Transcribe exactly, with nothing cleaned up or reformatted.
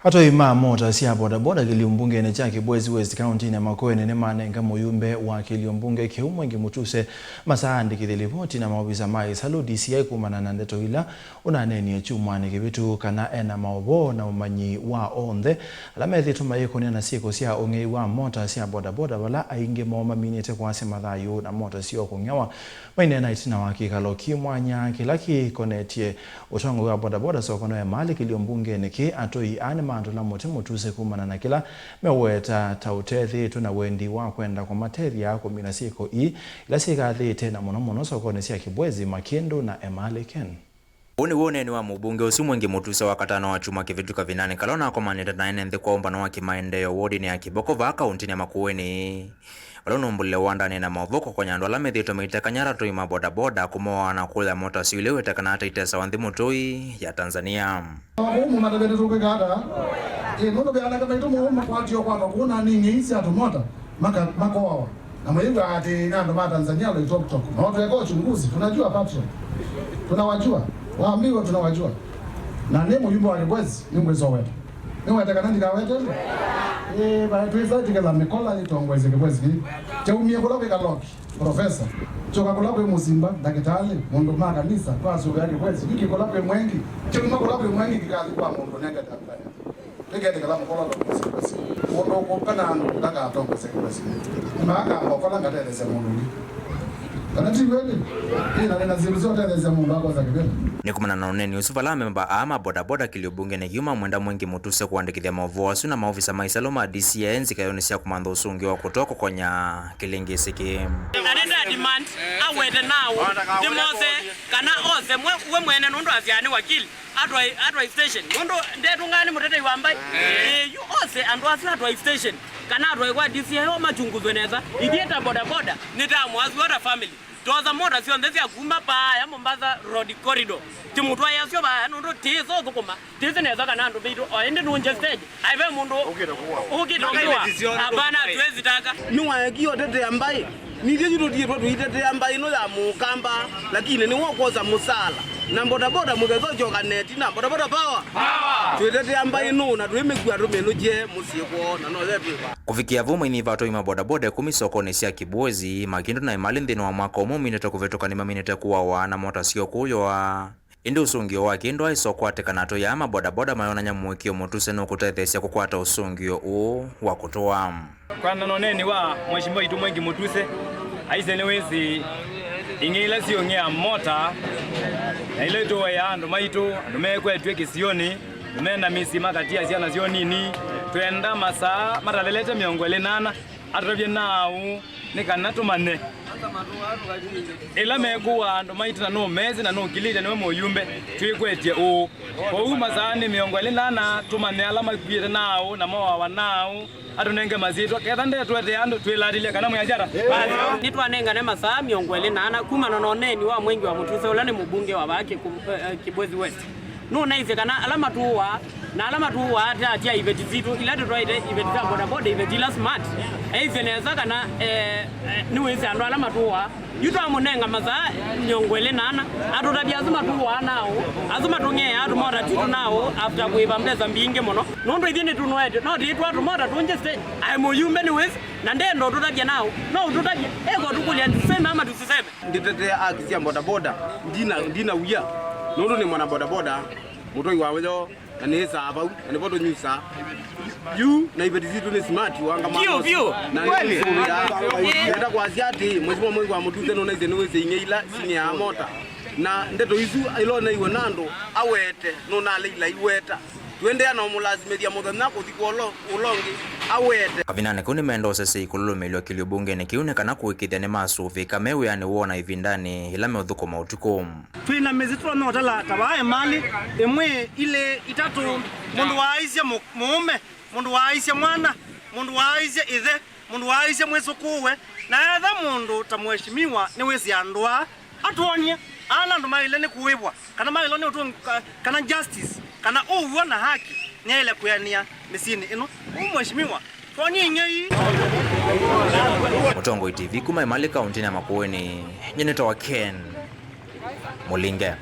Atwai ma mota sya bodaboda kĩlio mbungenĩ kya Kibwezi West kaũntĩnĩ ya Makueni nĩmanenga mũyumbe wa kĩlio mbunge kĩu Mwengi Mutuse masaa andĩkĩthye livoti na maovisa ma ĩsalũ D C I kumana na ndeto ila ũnaneenie kyumwanĩ kĩvĩtu kana ena maũvoo na ũmanyi wa onthe ala methĩĩtwe mayĩkũnĩa na syĩko sya ũng'ei wa mota sya bodaboda, vala aingĩ moo maminĩte kwasya mathayũ na mota syoo kũng'ewa. Maineena ĩtina wa kĩkalo kĩ mwanya kĩla kĩkonetye ũtongoi wa bodaboda soko no emalĩkĩlyo mbungenĩ kĩ, atũi aa nĩmandũla mũtĩ mũtuse kumana na kĩla meũweta ta ũtethĩĩtwe na wendi wa kwenda kũmatethya kũmina syĩko ii ila syĩkathĩĩte, na mũno mũno sokonĩ sya Kibwezi, Makĩndũ na Emali Ken. Ũũ nĩw'o ũneeni wa mũmbunge ũsu Mwengi Mutuse wakatano wa kyumwa kĩvĩtu kavindanĩ kala ũnakomanĩte na ene nthĩ kwa ũmbano wa kĩmaendeeo wodinĩ ya Kĩboko vaa kaũntĩnĩ ya Makueni. Vala ũnũmbũlile wandanĩ na maũvoo kũkonya andũ ala methĩĩtwe maitekany'a ta atũi ma bodaboda kũmoaa na kũya mota syoo ila iwetekanaa ta itesawa nthĩ mũtũi ya Tanzania. Ũmwe matavete tũkwĩka ata? Ĩ, nũndũ veana kana itũ mũũma kwatio kwamba kuona ning'i isi atũ mota maka-, makoawa. Na mwĩw'a atĩ nĩ andũ ma Tanzania Loitoktok. No tweka uchunguzi, tunajua pattern. Tunawajua. Waambiwa tunawajua. Na nĩ mũyumbe wa Kibwezi, nĩngwĩsoweta. Nĩwete kana ndikawete? Ĩĩ, vae twĩsa tikela mĩkola ĩtongoesye Kibwezi kĩĩ. Kyaumie kũla kwĩ Kaloki, profesa. Kyoka kũla kwĩ Mũsimba, ndakĩtalĩ, mũndũ ma kanisa, twasũvĩa Kibwezi. Yu kĩkũla kwĩ Mwengi. Kyauma kũla kwĩ Mwengi kĩkathi kwa mũndũ nengete Tanzania. Nĩketĩkĩla mũkola atongoesye Kibwezi. Mũndũ ũkũka na andũ ndakatongoesye Kibwezi. Nĩmakamba ũkola ngatetheesya mũndũ ũngĩ. Kana ti kweli? Ĩĩ, na nĩna syĩndũ sya ũtetheesya mũndũ akosa kĩvĩla. Nĩ kumana na ũneeni ũsu, vala amemba aa ma bodaboda kĩlio mbungenĩ kĩu mamwenda Mwengi Mutuse kũandĩkĩthya maũvoo asu na maovisa ma isalũ ma D C I nzikayonĩ sya kũmantha ũsũngĩo wa kũtwa kũkonya kĩlĩngĩsĩ kĩĩ. Na nĩnda demand awete nao ndĩmose kana ose mwe, we mwene nũndũ asyaa nĩ wakili. Atwai, Atwai station. Nũndũ ndetũngaa nĩ mũtetei wa mbaĩ. Eh. Eh, yu ose andũ asu Atwai station. Kana atwai kwa D C I o machunguzwe nesa. Ithyĩ ta bodaboda, nĩ ta mwasu ta family. Twosa mota syonthe sya kuma paaya Mombasa Road corridor. Timũtwaĩasyo vaya nũndũ tĩĩsa ũthũkũma. Tĩsĩ nesa kana andũ maitũ. O ĩndĩ nũngye stage. Ai ve mũndũ ũkĩte kũawa. Apana, hatuwezi taka. Nĩwaekie ũtetea mbaĩ. Nithyĩ yu tũtiĩtwe tũitetea mbaĩ ĩno ya mũkamba, lakini nĩwe ũkwosa mũsala. Na bodaboda mũthesya ũkyoka neti na bodaboda power. Power! Twĩtetea mbaĩ ĩno na twĩmĩkua tũmĩnũkye mũsyĩ kwoo na no yetwĩva. Kũvikĩa vau, mainyiva atwai ma bodaboda ĩkũmi sokonĩ sya Kibwezi, Makĩndũ na Emali nthĩnĩ wa mwaka ũmwe ũminĩte kũvĩtũka nĩmaminĩte kũawa na mota syoo kũyũa. Ĩndĩ ũsũngĩo wa kĩndũ aĩ soko atĩ kana atwai aa ma bodaboda mayonany'a mũĩkĩĩo mũtuse nũkũtetheesya kũkwata ũsũngĩo ũũ wa kũtũa. Kwĩanana na ũneeni wa Mheshimiwa witũ Mwengi Mutuse, aisye nĩwĩsĩ ing'ei ila siũng'ea mota na ila itũaĩa andũ maitũ, andũ mekwetw'e kĩsionĩ, andũ me na mĩsyĩ makatia syana syoo nini, twenda masaa matalelete mĩongo ĩlĩ na ana. Atũtavye naaũ nĩ kana tũmanye ĩla mekũaa andũ maitũ na nũmesĩ na nũkilĩte nĩwe mũyumbe twĩkwetye ũũ. Kwoou masaanĩ mĩongo ĩlĩ na ana tũmanye ala makuĩte naaũ na moawa naaũ, atũnenge masyĩtwa, ketha ndetũetea andũ twĩlatilye kana mwĩasyata. Nĩtwanengane masaa mĩongo ĩlĩ na ana kumana na ũneeni wa Mwengi wa Mũtuse ũla nĩ mũmbunge wa vaa Kĩkũ-, eh, eh, Kibwezi West. Nũnaisye kana ala matũaa, na ala matũaa te atĩ a iveti sitũ, ila tũtwaĩte iveti sya bodaboda, iveti ila smart. Eisye nesa kana, eh, eh, nĩwĩsĩ andũ ala matũaa. Yu twamũnenga masaa mĩongo ĩlĩ na ana, atũtavye asu matũaa naaũ, asu matũng'eaa tũmota twitũ naaũ, after kũĩva mbesa mbingĩ mũno. Nũndũ ithyĩ nĩtũnoetwe, no tĩtwa tũmota tũngĩ stage. Aĩ mũyumbe nĩwĩsĩ, na ndenda ũtũtavye naaũ. No ũtũtavye, eko tũkũlya, tuseme ama tusiseme? Nditetea haki sya bodaboda, ndina, ndina wia, nũndũ nĩ mwana bodaboda, mũtoi wa wĩoo, na nĩĩsaa vau, na nĩvo tũnyusaa. Yu, na iveti sitũ nĩ smart, wanga. Vyũ, vyũ. Na kweli. Nĩtũsũvĩaa. Nenda kwasya atĩ, Mheshimiwa Mwengi wa Mũtuse nũnaisye nĩwĩsĩ ing'ei ila sinyĩaa mota. Na ndeto isu ila ũneiwe na andũ, awete, nũnaleile aiweta. Tũendeea na ũmũlasimĩthya mũthenya kũthi kwa ũla, ũla ũngĩ awete. Kavindanĩ kau nĩmenda ũsese ĩkũlũlũmĩĩlyo kĩlio mbungenĩ kĩu nĩ kana kũĩkĩĩthya nĩmasũvĩĩka me wĩanĩ woo na ĩvindanĩ yĩla meũthũkũma ũtukũ. Twĩ na mĩsyĩ tũtonya ũtala ta vaa Emali, ĩmwe, ilĩ, itatũ, mũndũ waaisye mũ-, mũũme, mũndũ waaisye mwana, mũndũ waaisye ĩthe, mũndũ waaisye mwĩsũkũũwe, na etha mũndũ ta mũeshimiwa nĩwĩsĩ andũ aa, atwony'e, ala andũ maĩle nĩ kũĩvwa, kana maĩlwe nĩ ũtũngĩo, ka-, kana justice, kana ũw'o na haki nĩyaĩle kwĩanĩa mĩsyĩnĩ ĩno. Ũu, Mheshimiwa, twony'e ing'ei. Mũtongoi T V kuma Emali kaũntĩnĩ ya Makueni, nyie nĩtawa Ken Mũlinge.